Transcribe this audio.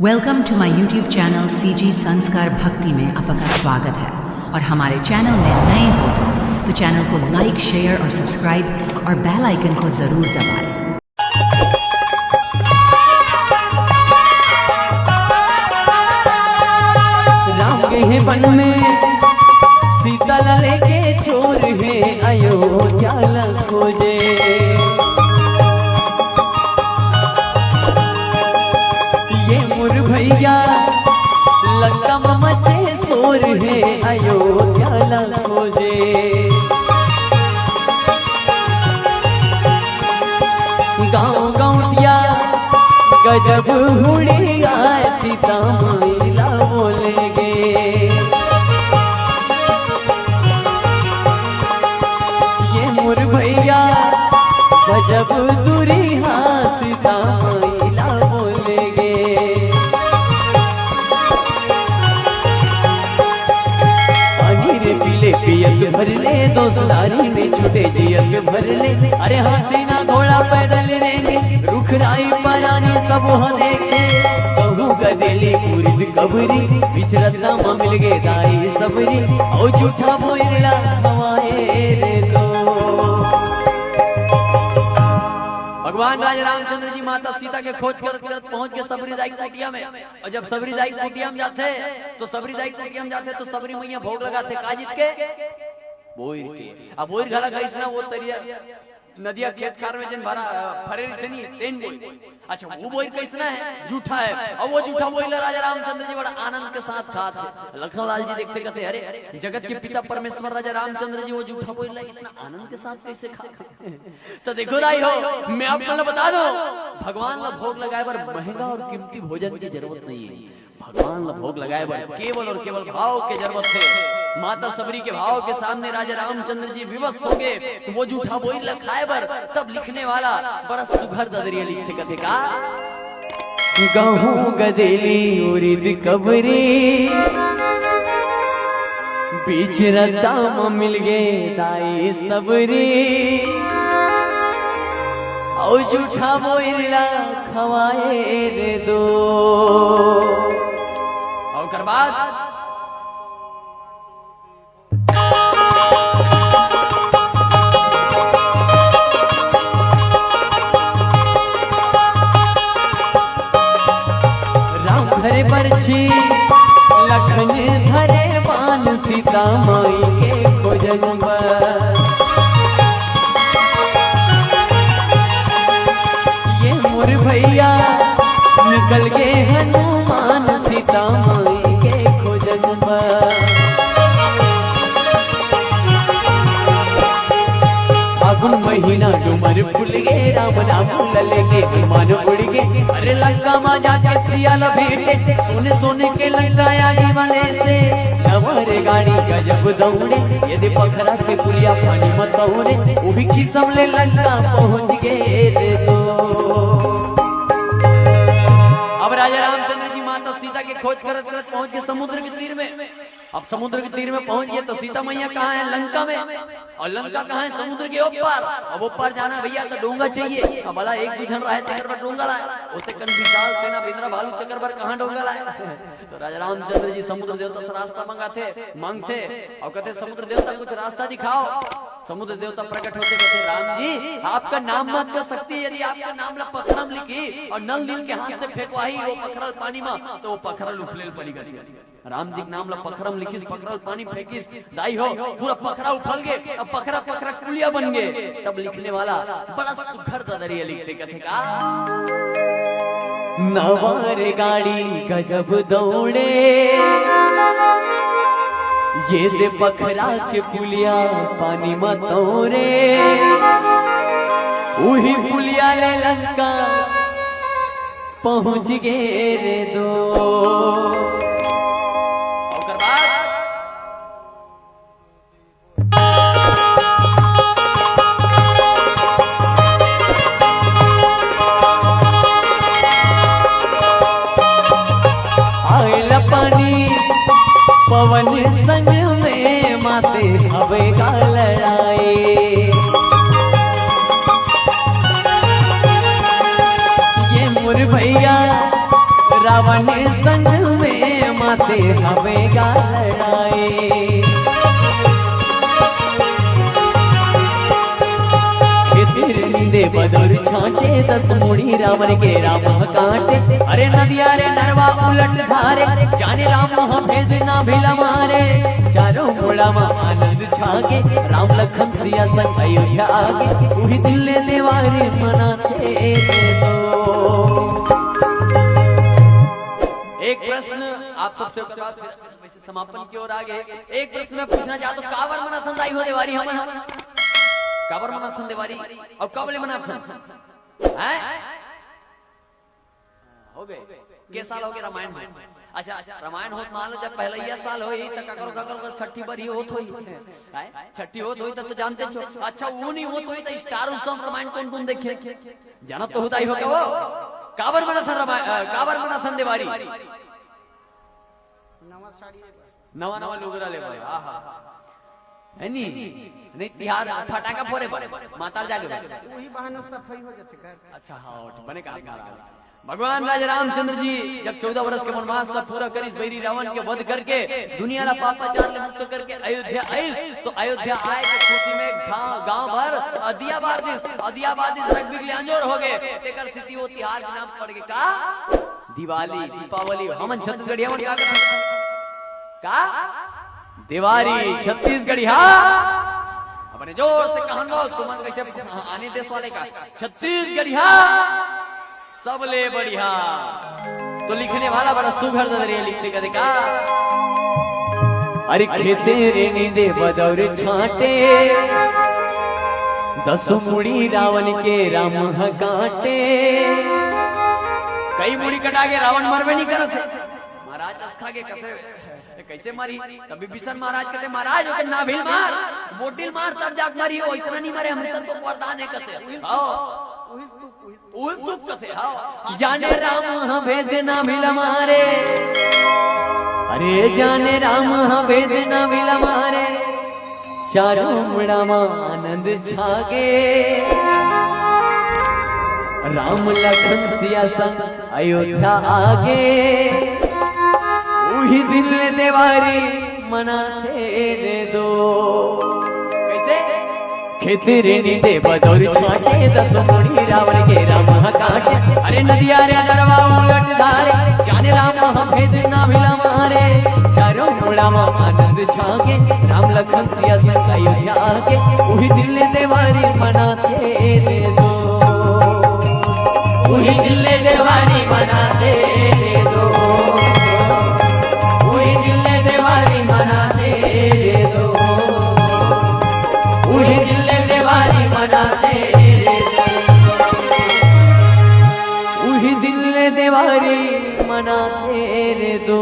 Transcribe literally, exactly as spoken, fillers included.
Welcome to my YouTube channel C G संस्कार भक्ति में आपका स्वागत है। और हमारे चैनल में नए हो तो, तो चैनल को लाइक, शेयर और सब्सक्राइब और बेल आइकन को जरूर दबाएं। राम गए हैं वन में, सीता ला लेके चोर है अयोध्या ला खोजे। ये मोर भैया लंका में मचे शोर है अयोध्या ला खोजे। गाँव गौटिया गजब हुड़िया सीता माई ला बोले गे। ये मोर भैया गजब दूरिहा सीता माई ला बोले गे। पानी रे पीले पियत भर ले, दोस्तारी में छूटे जियत भर ले। अरे हाथी ना घोड़ा पैदल रेंगे, रुख राई परानी सब वहाँ देखे। कहूँ गदेली उरिद कबरी, बिछरत रामा मिल गे दाई सबरी। और झूठा बोलला हवाए रे दो। भगवान राजा रामचंद्र जी माता सीता के खोज करत करत पहुंच के सबरी दाई के कुटिया में। और जब सबरी दाई के कुटिया में जाथे, तो सबरी दाई के कुटिया में जाथे तो सबरी मैया भोग लगाथे का जीत के? बोइर के। अब बोइर घला कइसना, वो तरिया नदिया खेत खार में जेन भरा, अ, फरे रहिथे नी, तेन बोइर। अच्छा, वो बोइर कइसना है? जूठा है। अब वो जूठा बोइर ला राजा रामचंद्र जी बड़ा आनंद के साथ खात हे। लखन लाल जी देखथे, कथे, "अरे, जगत के पिता परमेश्वर राजा रामचंद्र जी वो जूठा बोइर ला इतना आनंद के साथ कइसे खात हे?" तो देखो दाई हो, मैं आप मन ला बता दो, भगवान ला भोग लगाए बर महंगा और कीमती भोजन की जरूरत नहीं है। भगवान ला भोग लगाए बर केवल और केवल भाव के जरूरत है। माता सबरी के भाव के सामने राजा रामचंद्र जी विवश हो गए। वो जूठा बोइर ला खाए बर तब लिखने वाला बड़ा सुघर ददरिया लिखथे, कथे का? गहूं गदेली उरिद कबरी, बीच रद्दा म मिल गे दाई सबरी। अउ जूठा बोइर ला खवाए रे दो। अउ ओकर बाद राम धरे बरछी, लखन धरे बान, सीता माई के खोजन बर। ये मोर भैया निकल गे हनुमान, सीता माई के खोजन बर। फागुन महीना डूमर फूल गे, राम नाम ल लेके हनुमान उड़ गे। अरे लंका मा जाके सिया ल भेंटे, सोने सोने के लंका आगी वाले से। नवा रे गाड़ी गजब दौड़े, ये दे पखरा के पुलिया पानी म तौड़े, वो भी किसम ले लंका पहुंच गे रे दो। अब राजा रामचंद्र जी माता सीता के खोज करत करत पहुंच गे समुद्र के तीर में। अब समुद्र के तीर में पहुंच गे तो सीता मैया कहाँ है? लंका में। अउ लंका कहाँ है? समुद्र के ओ पार। अब ओ पार जाना भैया तो डोंगा चाहिए। अब भला एक दू झन रहे तेकर बर डोंगा लाए, ओते कन विशाल सेना बेंदरा भालू तेकर बर कहाँ डोंगा लाए? तो राजा रामचंद्र जी समुद्र देवता से रास्ता मंगाथे, मांगथे, अउ कथे, "समुद्र देवता कुछ रास्ता दिखाओ।" समुद्र देवता प्रकट होथे, कथे, "राम जी, आपका नाम मात्र शक्ति है, यदि आपका नाम ला पखरा म लिखी अउ नल नील के हाथ से फेंकवाही वो पखरा ल पानी मा, तो वो पखरा ल उफले ल परी गे।" राम जी के नाम ला पखरा म लिखिस, पखरा ल पानी फेंकिस, दाई हो, पूरा पखरा उफल गे, अब पखरा पखरा कुलिया बन गे। तब लिखने वाला बड़ा सुघर ददरिया लिखथे, कथे का? नवा रे गाड़ी गजब दौड़े, ये दे पखरा के पुलिया पानी म तौड़े, उही पुलिया ले लंका पहुंच गे रे दो। ओकर बाद आयल पानी पवन संग में माते हवे का लड़ाई। ये मोर भैया रावण संग में माते हवे गा लड़ाई। खेते रे नींदे बदर छांटे, दस मुड़ी रावण के राम ह काटे। अरे नदिया रे नरवा उलट धारे, जाने राम ह भेद ना भिलमारे। चारों मुड़ा म आनंद छागे, राम लखन सिया संग अयोध्या आगे। उही दिन ले देवारी मनाथे दो। एक प्रश्न आप सबसे, उसके बाद फिर वैसे समापन की ओर आगे। एक प्रश्न मैं पूछना चाहता हूँ, काबर मनाथन दाई हो देवारी हमन? काबर मनाथन देवारी? अउ कब ले मनाथन? हैं? हो गए। के साल हो गए रामायण में? अच्छा, रामायण होत मान लो, जब पहलइया साल होही, त ककरो, ककरो कर छट्ठी बरही होत होही। हैं? छट्ठी होत होही, त तो जानते छो। अच्छा, वो नहीं होत होही, त स्टार उत्सव रामायण कौन, कौन देखे? जानत तो होता ही होगा वो। काबर मनाथन रामायण, अ, काबर मनाथन देवारी? नवा साड़ी ले बर। नवा नवा लुगरा ले बर। आहा। है नी? नहीं, तिहार फटाका फोड़े बर, माताल जागे बर। वही बहाने सफाई हो जाथे घर। अच्छा, हाँ, बने काम महाराज। भगवान राजा रामचंद्र जी जब चौदह वर्ष के वनवास ला पूरा करिस, बैरी रावण के वध करके, दुनिया ला पापाचार ले मुक्त करके अयोध्या आइस, तो अयोध्या आए के खुशी में गांव, गांव भर अदिया बार दिस, अदिया बार दिस, रंग बिरंगे अंजोर हो गए। तेकर सेती वो तिहार के नाम पड़ गए का? दिवाली, दीपावली। हमन छत्तीसगढ़िया मन का कथन? का? देवारी, छत्तीसगढ़िया। अपने जोर से कहन लो, तुमन कैसे आने देश वाले का? छत्तीसगढ़िया, सबले बढ़िया। तो लिखने वाला बड़ा सुघर नजरिया लिखते कदे का? अरे खेते रे नींदे बदर छांटे, दस मुड़ी रावण के राम ह काटे। कई मुड़ी कटा के रावण मरबे नहीं करत हे। महाराज अस खा के कथे, "ए, कैसे मरी?" तब विभीषण महाराज कथे, "महाराज, ओके नाभिल मार, बोटिल मार, तब जाके मरी हो, इसने नहीं मरे, अमृतन को वरदान है," कथे। हाँ। उहिल तुक, उहिल तुक। उहिल तुक कथे, हाँ। जाने राम ह भेद नाभिल मारे, अरे जाने राम ह भेद नाभिल मारे, चारों मुड़ा म आनंद छागे। राम लखन सिया संग अयोध्या आगे। उही दिन ले देवारी मनाथे रे दो। कैसे? खेते रे नींदे बदर छांटे, दस मुड़ी रावण के राम ह काटे। अरे नदिया रे नरवा उलट धारे, जाने राम ह भेद नाभिल मारे। चारों मुड़ा म आनंद छागे, राम लखन सिया संग अयोध्या आगे। उही दिन ले देवारी मनाथे रे दो। उही दिन ले देवारी मनाथे रे दो। उही दिन ले देवारी मनाथे रे दो। उही दिन ले देवारी मनाथे रे दो। उही दिन ले देवारी मनाथे रे दो।